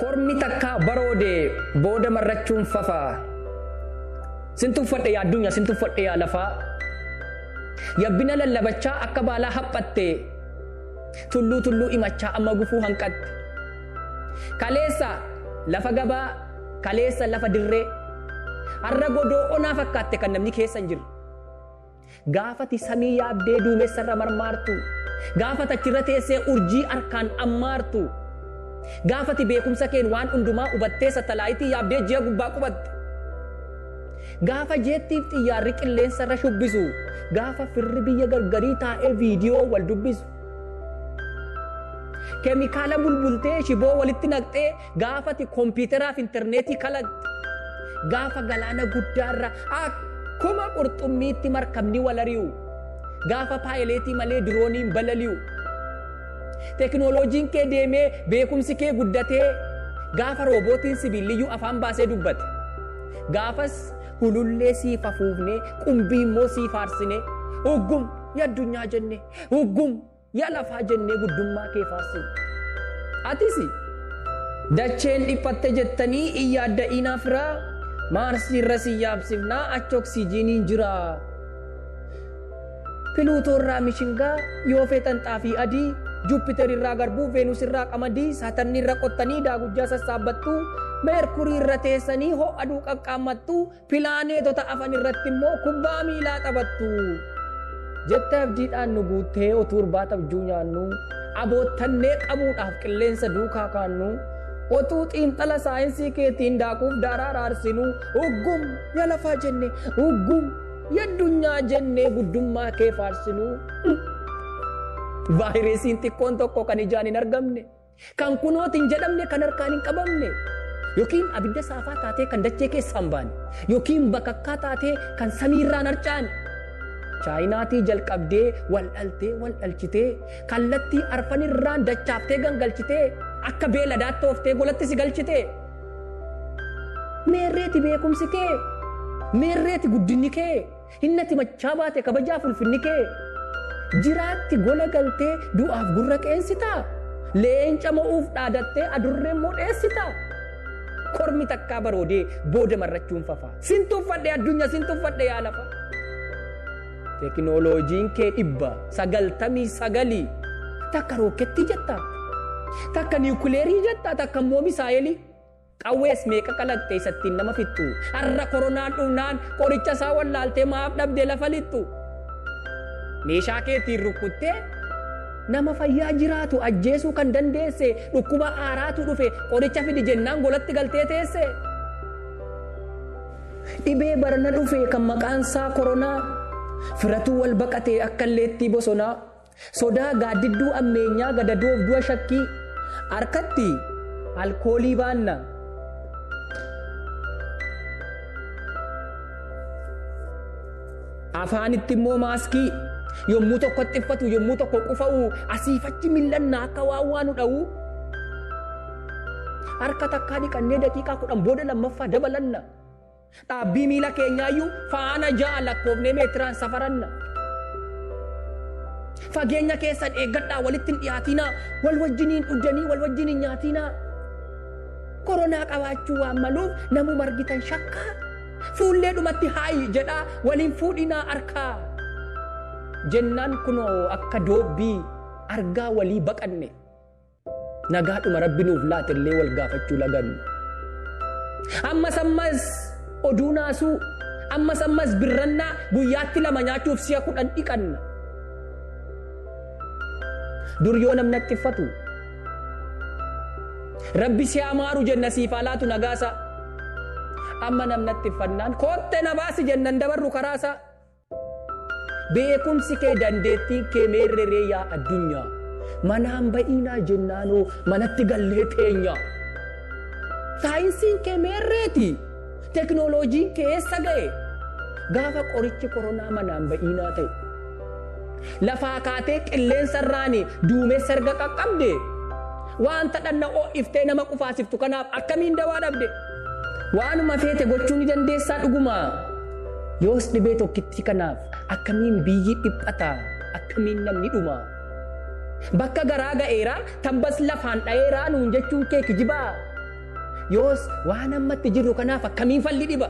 Kormi takkaa baroode booda marrachuun fafa. Sin tuffadhe yaa addunyaa, sin tuffadhe yaa lafaa. Yabbina lallabachaa akka baalaa haphatte, tulluu tulluu imachaa amma gufuu hanqatte. Kaleessa lafa gabaa, kaleessa lafa dirree. Har'a godoo onaa fakkaatte kan namni keessa hin jirre. Gaafati samii yaabdee duumessarra marmaartu. Gaafati achirra teessee urjii harkaan ammaartu. Gaafati beekumsa keen waan hundumaa hubattee satalaayitii yaabdee ji'a gubbaa qubatte. Gaafa jeettiif xiyyaarri qilleensarra shubbisu. Gaafa firri biyya gargarii taa'ee viidiyoo wal dubbisu. Keemikaala bulbultee shiboo walitti naqxee gaafati kompiiteraaf intarneetii kalaqxe. Gaafa galaana guddaarra akkuma qurxummiitti markabni wal ari'u. Gaafa paayileetii malee dirooniin balali'u. Teknooloojiin kee deemee beekumsi kee guddatee gaafa roobootiin sibiilliyyuu afaan baasee dubbate. Gaafas hulullee siif afuufnee, qumbii immoo siif aarsinee, uggum yaa addunyaa jennee, uggum yaa lafaa jennee guddummaa kee faarsine. Atis dacheen dhiphatte jettanii hin yaadda'inaa firaa, Maarsii irra si yaabsifnaa, achi oksijiiniin jira. Piluutoo irraa mishingaa, yoo feetan xaafii adii, Juupiter irraa garbuu, Veenus irraa qamadii, Saatarni irra qottanii daagujjaa sassaabbattu, Meerkurii irra teessanii ho'a aduu qaqqaammattu, pilaaneetota afan irratti immoo kubbaa miilaa taphattu. Jette abdiidhaan nu guuttee utuu irbaata abjuu nyaannu, aboottannee qabuudhaaf qilleensa duukaa kaannu, otuu xiinxala saayinsii keetiin daakuuf daaraa raarsinu, uggum yaa lafaa jenne, uggum yaa addunyaa jennee guddummaa kee faarsinu. Vaayiresiin xiqqoon tokko kan ijaan hin argamne, kan kunooti hin jedhamne, kan harkaan hin qabamne, yookiin abidda saafaa taatee kan dachee keessaa hin baane, yookiin bakakkaa taatee kan samiirraan harcaane. Chaayinaatii jalqabdee wal dhaltee wal dhalchitee, kallattii arfanirraan dachaaftee gangalchitee, akka beeladaatti ooftee golatti si galchitee. Meerreeti beekumsi kee? Meerreeti guddinni kee? Hinnati machaa baate kabajaaf ulfinni kee? Jiraatti gola galtee du'aaf gurra qeensitaa? Leenca mo'uuf dhaadattee adurree immoo dheessitaa? Kormi takkaa baroodee booda marrachuun fafa. Sin tuffadhe addunyaa, sin tuffadhe yaa lafa. Teknooloojiin kee 999, takka rookettii jetta, takka niwukileerii jetta, takka immoo misaayelii. Qawwees meeqa kalaqxe isattiin nama fixxu. Har'a koronaan dhufnaan qoricha isaa wallaaltee maaf dhabde lafa lixxu. Meeshaa keetiin rukkuttee nama fayyaa jiraatu ajjeesuu kan dandeesse, dhukkuba haaraatu dhufe qoricha fidi jennaan golatti galtee teesse. Dhibee barana dhufe kan maqaan isaa koronaa, firatuu wal baqatee akka illeettii bosonaa. Sodaa gaaddidduu ammeenyaa gadadoof du'a shakkii, harkatti alkoolii baanna. Afaanitti immoo maaskii, yommuu tokko xiffatu, yommuu tokko qufa'u, asiif achi mil'annaa akka waan waa nu dha'u. Harka takkaa dhiqannee daqiiqaa 10 booda lammaffaa dabalanna. Dhaabbii miila keenyaayyuu faana 6 lakkoofnee meetiraan safaranna. Fageenya keessan eeggadhaa, walitti hin dhiyaatinaa, wal wajjiniin dhugdanii wal wajjin hin nyaatinaa. Koronaa qabaachuu waan maluuf namuma argitan shakkaa. Fuullee dhumatti haayi jedhaa waliin fuudhinaa harkaa. Jennaan kunoo akka doobbii argaa walii baqanne. Nagaadhuma Rabbi nuuf laate illee wal gaafachuu laganne. Ammas ammas oduu naasuu, ammas ammas birrannaa, guyyaatti lama nyaachuuf si'a 10 dhiqanna. Dur yoo namni haxxiffatu, Rabbi si haa maaru jenna, siif haa laatu nagaasaa. Amma namni haxxiffannaan kootte na baasi jennan dabarru karaasaa. Beekumsi kee dandeettiin kee meerreree yaa addunyaa? Manaan ba'iinaa jennaanoo manatti gallee teenya. Saayinsiin kee meerreeti? Teknooloojiin kee eessa ga'e? Gaafa qorichi koronaa manaan ba'iinaa ta'e. Lafaa kaatee qilleensa irraan duumessa erga qaqqabde, wanta dhanna ho'iftee nama qufaasiftu kanaaf akkamiin dawaa dhabde? Waanuma feete gochuu ni dandeessaa dhuguma. Yoos dhibee tokkittii kanaaf akkamiin biyyi dhiphata, akkamiin namni dhuma? Bakka garaa ga'eeraa tambas lafaan dha'eeraa nuun jechuun kee kijibaa. Yoos waan ammatti jirru kanaaf akkamiin falli dhiba?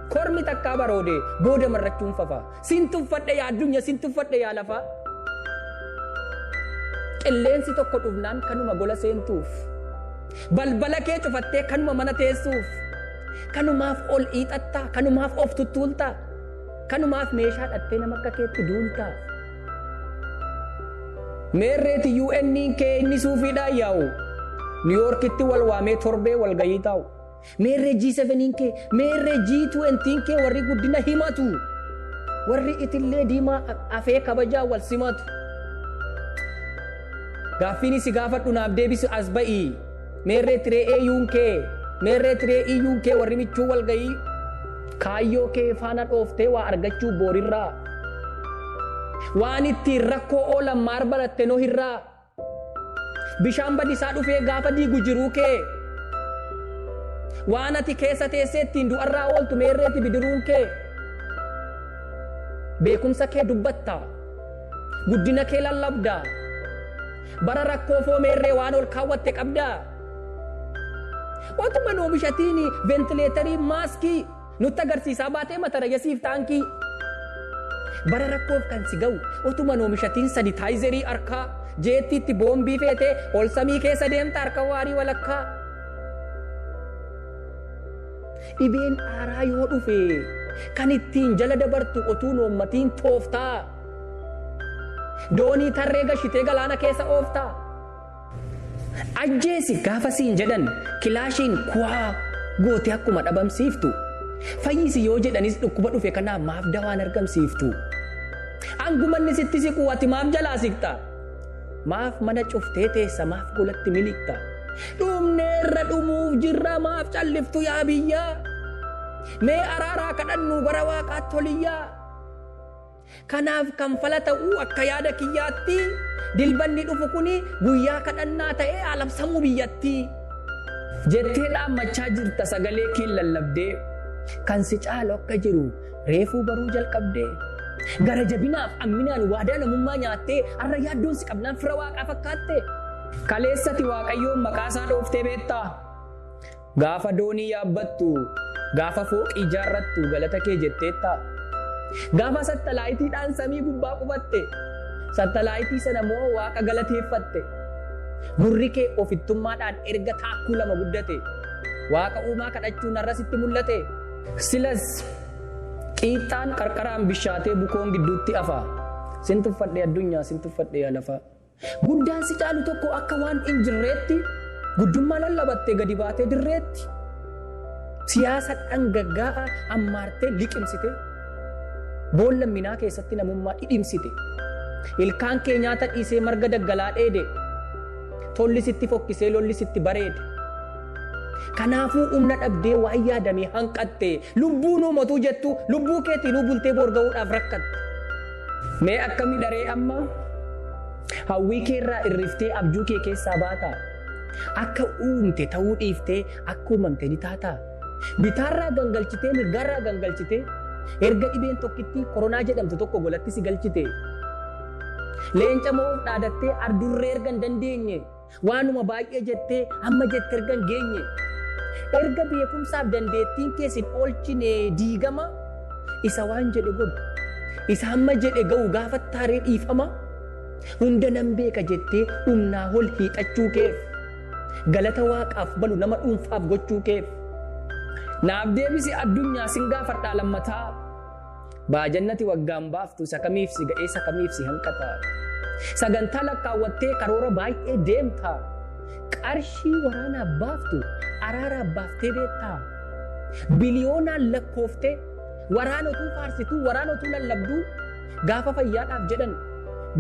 Kormi takkaa baroode booda marrachuun fafa. Sin tuffadhe yaa addunyaa, sin tuffadhe yaa lafaa. Qilleensi tokko dhufnaan kanuma gola seentuuf. Balbala kee cufattee kanuma mana teessuuf. Kanumaaf ol hiixattaa, kanumaaf of tuttuultaa, kanumaaf meeshaa dhattee nama akka keetti duultaa. Meerreeti UN kee inni suufiidhaan yaa'u. New Yorkitti wal waamee torbee wal gayii taa'u. Meerree G7 kee, meerree G20 kee warri guddina himatu. Warri itillee diimaa afee kabajaa wal simatu. Gaaffiin si gaafadhu naaf deebisi as ba'ii. Meerree tiree AU'n kee, meerree tiree EU'n kee warri michuu wal gayii. Kaayyoo kee faana dhooftee waa argachuu boorirraa. Waan ittiin rakkoo oolan maar baratte nohirraa. Bishaan badisaa dhufee gaafa diigu jiruu kee. Waan ati keessa teessee ittiin du'arraa ooltu meerreeti bidiruun kee. Beekumsa kee dubbatta. Guddina kee lallabda. Bara rakkoo foo meerree waan ol kaawwatte qabda. Otuma oomishatiin ventileetarii maaskii nutti agarsiisaa baatee mata rayyasiif taankii. Bara rakkoof kan si ga'u otuma oomishatiin sanitaayizerii harkaa jeettiitti boombii feetee ol samii keessa deemta harka waarii walakkaa. Dhibeen aaraa yoo dhufe kan ittiin jala dabartu otuu noommatiin tooftaa. Doonii tarree gashitee galaana keessa ooftaa. Ajjeesi gaafa siin jedhan kilaashiin kuwaa gootee akkuma dhabamsiiftu. Fayyisi yoo jedhanis dhukkuba dhufe kanaaf maaf dawaan argamsiiftu. Angumanni sitti siqu ati maaf jalaa siqxa? Maaf mana cuftee teessa maaf golatti miliqxa? Dhumneerra dhumuuf jirra maaf calliftu yaa biyyaa? Mee araaraa kadhannu gara waaqaatti toliyyaa? Kanaaf kan fala ta'uu akka yaada kiyyaatti dilbanni dhufu kuni guyyaa kadhannaa ta'ee alabsamuu biyyatti. Jettee dhaammachaa jirta sagalee kee lallabdee kan si caalu akka jiru reefuu baruu jalqabdee. Gara jabinaaf amminaan waadaa namummaa nyaattee har'a yaaddoon si qabnaan fira waaqaa fakkaatte. Kaleessati waaqayyoon maqaa isaa dhooftee beektaa? Gaafa doonii yaabbattu, gaafa fooqii ijaarrattu galata kee jetteettaa? Gaafa sattalaayitiidhaan samii gubbaa qubatte, sattalaayitii sana moo waaqa galateeffatte? Gurri kee ofittummaadhaan erga taakkuu lama guddate, waaqa uumaa kadhachuun har'a sitti mul'ate. Silas qiixxaan qarqaraan bishaatee bukoon gidduutti afa. Sin tuffadhe addunyaa, sin tuffadhe yaa lafaa. Guddaan si caalu tokko akka waan hin jirreetti guddummaa lallabattee gadi baatee dirreetti. Siyaasa dhangaggaa'aa ammaartee liqimsite. Boolla minaa keessatti namummaa dhidhimsite. Ilkaan kee nyaata dhiisee marga daggalaa dheede. Tolli sitti fokkisee lolli sitti bareede. Kanaafuu humna dhabdee waan yaadamee hanqatte lubbuu nuumatuu jettu lubbuu keetiin bultee boorga'uudhaaf rakkatte. Mee akkami dharee amma hawwii keerraa irriftee abjuu kee keessaa baata. Akka uumte ta'uu dhiiftee akka uumamte ni taata. Bitaarraa gangalchitee mirgaarraa gangalchitee erga dhibeen tokkittii koronaa jedhamtu tokko golatti si galchite. Leenca mo'uuf dhaadattee ardurree erga hin dandeenye waanuma baay'ee jettee amma jette erga hin geenye. Erga beekumsaaf dandeettiin keessin oolchine diigama isa waan jedhe godhu. Isa hamma jedhe ga'u gaafa taaree dhiifama. Hunda nan beeka jettee humnaa ol hiixachuu keef. Galata waaqaaf balu nama dhuunfaaf gochuu keef. Naaf deebisi addunyaa sin gaafadhaa lammataa. Baajannati waggaan baaftu isa kamiif si ga'ee isa kamiif si hanqata. Sagantaa lakkaawwattee karoora baay'ee deemta. Qarshii waraanaaf baaftu araaraaf baaftee beektaa. Biliyoonaan lakkooftee waraana utuu faarsituu waraana utuu lallabduu gaafa fayyaadhaaf jedhan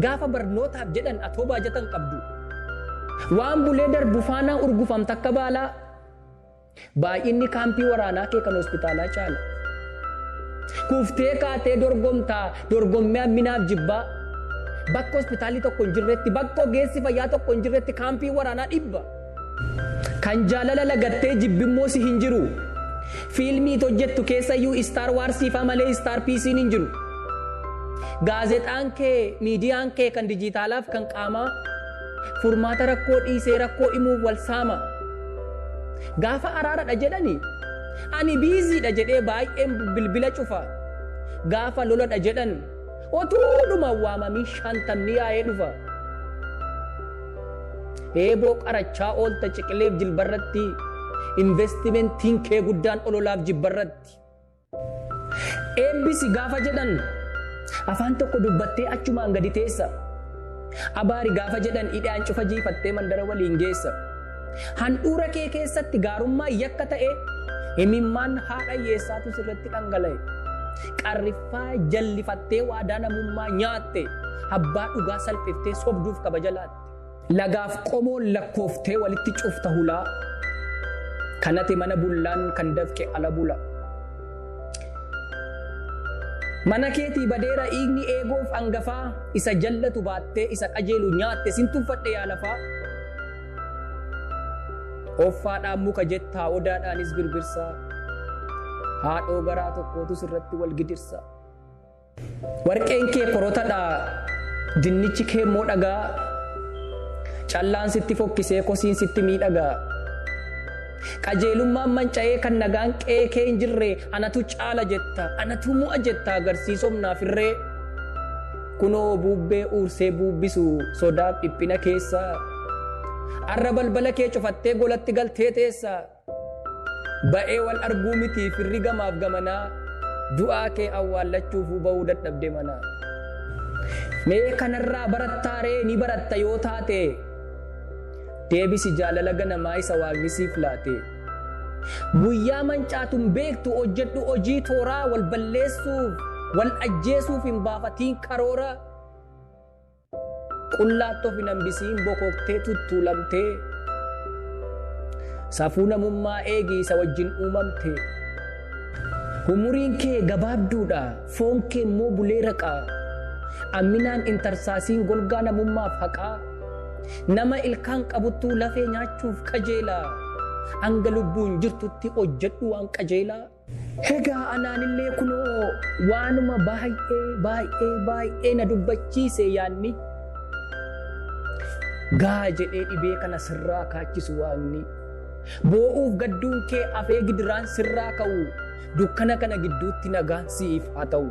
gaafa barnootaaf jedhan atoo baajatan qabdu. Waan bulee darbu faanaa urgufamta akka baalaa. Baay'inni kaampii waraanaa kee kan hospitaalaa caala. Kuftee kaatee dorgomtaa dorgommii hamminaaf jibbaa. Bakka hospitaalli tokko hin jirretti bakka ogeessi fayyaa tokko hin jirretti kaampii waraanaa dhibba. Kan jaalala lagattee jibbimmoo si hin jiru. Fiilmii hojjettu keessayyuu Star Warsii faa malee Star Piisiin hin jiru. Gaazexaan kee, miidiyaan kee kan dijitaalaaf kan qaamaa furmaata rakkoo dhiisee rakkoo himuuf wal saama. Gaafa araaradha jedhani ani biiziidha jedhee baay'een bilbila cufa. Gaafa loladha jedhan otuudhuma waamamii 50 yaa'ee dhufa. Eeboo qarachaa oolta ciqileef jilbarratti, investimentiin kee guddaan ololaaf jibbarratti. Eebbisi gaafa jedhan afaan tokko dubbattee achumaan gadi teessa. Abaari gaafa jedhan hidhaan cufa jiifattee mandara waliin geessa. Handhuura kee keessatti gaarummaa yakka ta'e, himimmaan haadha hiyyeessaatu sirratti dhangala'e. Qarriffaa jallifattee waadaa namummaa nyaatte, abbaa dhugaa salphiftee sobduuf kabaja laatte. Lagaaf qomoon lakkooftee walitti cufta hulaa. Kanate mana bullaan kan dafqe ala bula. Mana keetii badeera dhiigni eegoof hangafaa, isa jallatu baattee isa qajeelu nyaatte, sin tuffadhe yaa lafaa. Offaadhaan muka jettaa, odaadhaanis birbirsaa. Haadhoo garaa tokkootu sirratti wal gidirsa. Warqeen kee korotadha, dinnichi kee immoo dhagaa. Callaan sitti fokkisee kosiin sitti miidhagaa. Qajeelummaan manca'ee kan nagaan qe'ee kee hin jirre, anatu caala jetta, anatu mo'a jetta agarsiisomnaaf irree. Kunoo bubbee uursee buubbisu sodaaf dhiphina keessa. Arra balbala kee cufattee golatti galtee teessa. Ba'ee wal arguu miti firri gamaaf gamanaa, du'aa kee awwaallachuufuu ba'uu dadhabde manaa. Mee kanarraa barattaaree ni baratta yoo taate, deebisi jaalala ganamaa isa waaqni siif laate. Guyyaa mancaatuun beektu hojjedhu hojii tooraa, wal balleessuuf wal ajjeesuuf hin baafatiin karoora. Qullaatti of hin hambisiin bokoktee tuttuulamtee. Safuu namummaa eegi isa wajjin uumamte. Umuriin kee gabaabduudha, foon kee immoo bulee raqa. Amminaan hin tarsaasiin golgaa namummaaf haqaa. Nama ilkaan qabuttuu lafee nyaachuuf qajeela. Hanga lubbuun jirtutti hojjedhu waan qajeelaa. Egaa anaanillee kunoo waanuma baay'ee baay'ee baay'ee na dubbachiise yaanni. Gaa jedhee dhibee kana sirraa kaachisu waaqni. Boo'uuf gadduun kee afee gidiraan sirraa ka'u. Dukkana kana gidduutti nagaan siif haa ta'u.